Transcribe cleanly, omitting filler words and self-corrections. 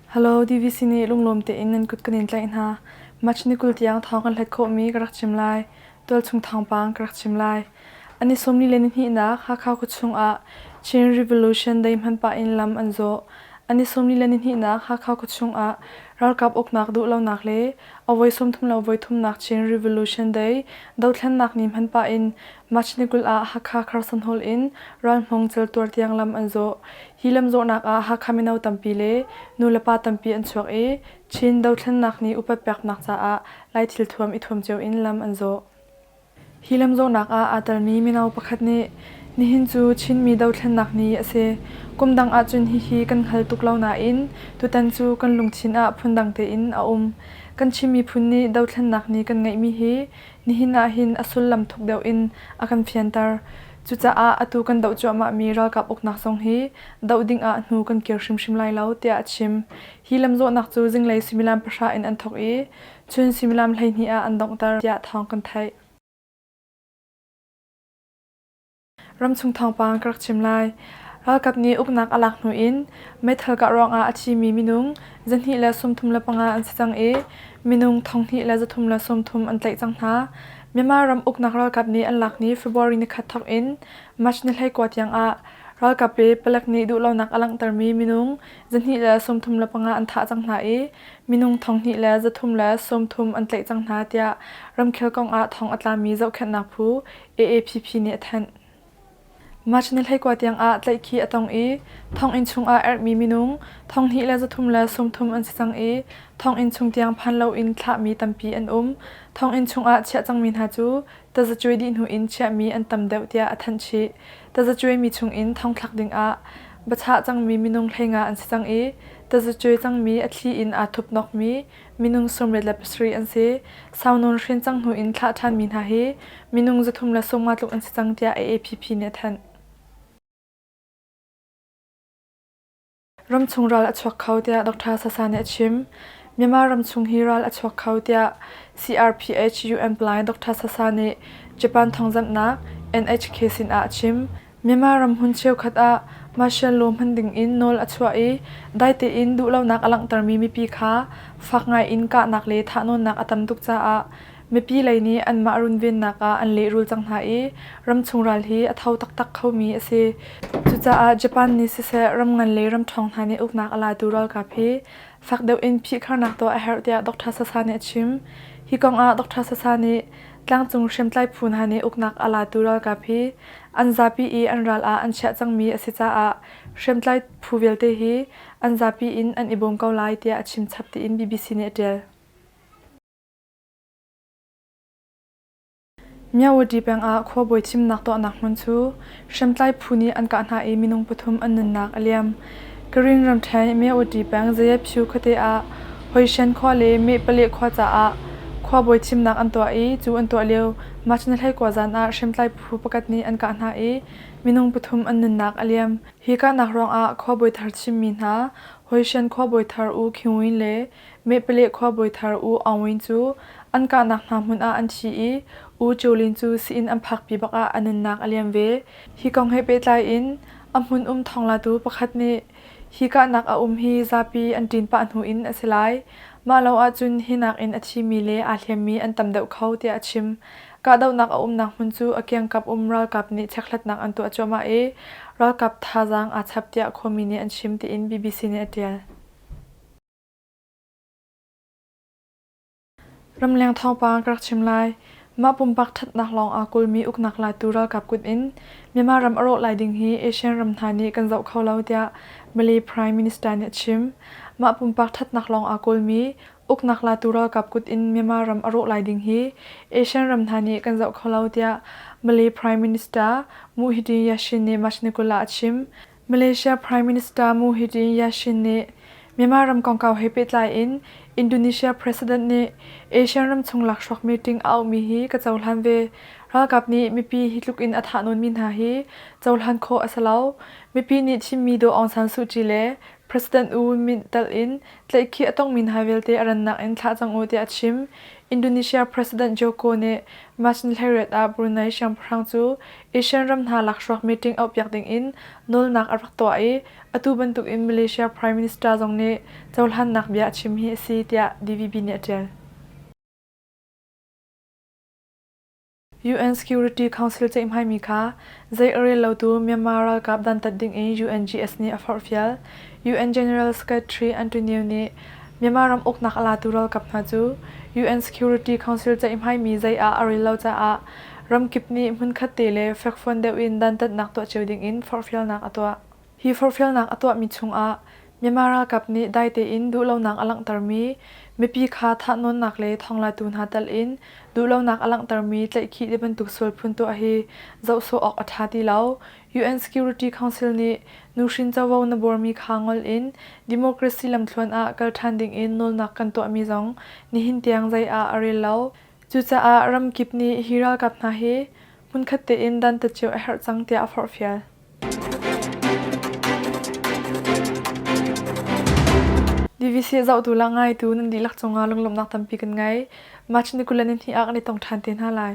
Hello, DVC nih lunglawm tein nan kut kan in tlaih hna. March ni 20 tiang thawng kan hlet khawhmi ka rak chim lai. Tualchung thawngpang ka rak chim lai. An i sawmli le nihnihnak Hakha khuachung ah Chin Revolution Day hman pah in lam an zawh. An i sawmli le nihnihnak Hakha khuachung ah ralkap uknak duhlonak le a voi 30 le voi thumnak Chin Revolution Day dothlennak ni hman pah in March ni 20 ah Hakha Carson Hall in ralhmung celtuar tiang lam an zawh. Hi lamzawhnak ah Hakha mino tampi le nulepa tampi an chuak i Chin dothlennak nih upat peknak caah Lai thilthuam i thuam cio in lam an zawh. Hi lamzawhnak ah aa telmi mino pakhat nih nihin cu Chinmi dothlennak ni a si. Kum dang ahcun hihi kan hngal tuk lo nain tutan cu kan lungthin ah phundang tein a um. Kan Chin miphun nih dothlennak ni kan ngeihmi hi nihin ah hin a sullam thuk deuh in a kan fianter. Cucaah atu kan doh cuahmahmi ralkap uknak zong hi doh ding ah hnu kan kir hrimhrim lai lo, tiah a chim. Hi lamzawhnak cu zinglei suimilam pahra in an thawk i chun suimilam 12 ah an donghter, tiah thawng kan theih. Ramchung thawngpang ka rak chim lai. Ralkap nih uknak a lak hnu in meithal kah ruangah a thimi minung 235 an si cang i minung 2330 an tlaih cang hna. Myanmar ram uknak ralkap nih an lak ni February nikhat thawk in March ni 19 tiang ah ralkap le palek nih duhlonak a langhtermi minung 235 an thah cang hna i minung 2330 an tlaih cang hna tiah ramkhel kong ah thong a tlami zohkhenhnak phu AAPP nih a thanh. March ni 19 tiang ah tlaihkhih a tong i thonginn chungah erhmi minung 2330 an si cang i thonginn chung tiang phan loin thlahmi tampi an um. Thonginn chungah chiah cangmi hna cu tazacuai dih hnu in chiahmi an tam deuh tiah a thanh chih. Tazacuaimi chungin thongthlak dingah biachah cangmi minung 15 an si cang i tazacuai cangmi a thli in aa thupnokmi minung 87 an si. Sau nawn hren cang hnu in thlah ṭhanmi hna hi minung 350 tluk an si cang tiah AAPP nih a thanh. Ramchung ral a chuak kho tiah Dr. Sasa nih a chim. Myanmar ramchung hi ral a chuak kho tiah CRPH UN Palai Dr. Sasa nih Japan thawngzamhnak NHK sinah a chim. Myanmar ram hmun cheukhat ah martial law hman ding in nawl a chuah i dai tein duhlonak a langhtermi mipi kha fak ngai in kahnak le thahnawnnak a tam tuk caah mipi lei nih anmah runvennak ah an lehrul cang hna i ramchung ral hi a tho taktak khomi a si. Cucaah Japan nih siseh ram ngan le ram ṭhawng hna nih uknak a latu ralkap hi fak deuh in phihkharnak tuah a herh tiah Dr. Sasa nih a chim. Hi kong ah Dr. Sasa nih tlangcung hriamtlai phu hna nih uknak a latu ralkap hi an zapi i an ral ah an chiah cangmi a si caah hriamtlai phu vialte hi an zapi in an i bawm ko lai tiah a chim chap tiin BBC nih a ṭial. Myawaddy peng ah khuabawi thimnak tuahnak hmun cu hriamtlai phu nih an kah hna i minung pathum an nunnak a liam. Karen ramṭhen Myawaddy peng Zayapyu khuate ah Hoishan khua le Mehpaleh khua caah khuabawi thimnak an tuah i cu an tuah lio March ni 19 zan ah hriamtlai phu pakhat nih an kah hna i minung pathum an nunnak a liam. Hi kahnak ruangah khuabawi thar chimmi hna Hoishan khuabawi thar U Khin Win le Mehpaleh khuabawi thar U Aung Win cu an kahnak hna hmun ah an thi i U Kyaw Lin cu sii-inn an phakpi bak ah a nunnak a liam ve. Hi kong he pehtlai in a hmun um thawnglatu pakhat nih hi kahnak a um hi zapi an ṭin pah hnu in a si lai. Mah lo ahcun hi nakin a thimi le aa hliammi an tam deuh kho tiah a chim. Kahdohnak a umnak hmun cu a kiangkap um ralkap nih chekhlatnak an tuah cuahmah i ralkap thazaang aa chap tiah khuami nih an chim tiin BBC nih a ṭial. Ramleng thawngpang ka rak chim lai. Mah pumpak ṭhatnak lawng aa kawlmi uknak latu ralkap kut in Myanmar ram a rawh lai ding hi Asian ram hna nih kan zoh kho lo tiah Malay Prime Minister nih a chim. Mah pumpak ṭhatnak lawng aa kawlmi uknak latu ralkap kut in Myanmar ram a rawh lai ding hi Asian ram hna nih kan zoh kho lo tiah Malay Prime Minister Muhyiddin Yassin nih March ni 20 ah a chim. Malaysia Prime Minister Muhyiddin Yassin nih Myanmar ram kongkau he pehtlai in Indonesia President nih ASEAN ramchung lakhruak meeting a auhmi hi ka cohlan ve. Ralkap nih mipi hi tluk in a thahnawnmi hna hi cohlan khawh a si lo. Mipi nih thimmi Daw Aung San Suu Kyi le President U Win Myint telh in tlaihkhih a tongmi hna vialte a rannak in thlah cang u tiah a chim. Indonesia President Joko nih March ni 18 ah Brunei siangpahrang cu ASEAN ram hna lakhruak meeting auhpiak dingin nawlnak a rak tuah i atu bantukin Malaysia Prime Minister zong nih cohlannak bia a chim hi a si tiah DVB nih a ṭial. UN Security Council ceihmaimi kha zei a rel lotu Myanmar ralkap dantat dingin UNGS nih a forhfial. UN General Secretary Antonio nih Myanmar ram uknak a latu ralkap hna cu UN Security Council ceihmaimi zei ah a rel lo caah ramkip nih hmunkhat te le fekfuan deuh in dantatnak tuah cio dingin forhfialnak a tuah. Hi forhfialnak a tuahmi chungah Myanmar ralkap nih dai tein duhlonak a langhtermi mipi kha thahnawnnak le thawnglatu hna telh in duhlonak a langhtermi tlaihkhih ti bantuk sualphun tuah hi zoh sawh awk a ṭha ti lo. UN Security Council nih nuhrin covo na buarmi kha ngol in democracy lamthluan ah kal ṭhan dingin nawlnak kan tuahmi zong nihin tiang zei ah a rel lo. Cucaah ramkip nih hi ralkap hna hi hmunkhat tein dantat cio a herh cang tiah a forhfial. DVC zohtu le ngaitu nan dihlak cungah lunglawmhnak tampi kan ngei. March ni 22 ah kan i tong ṭhan te hna lai.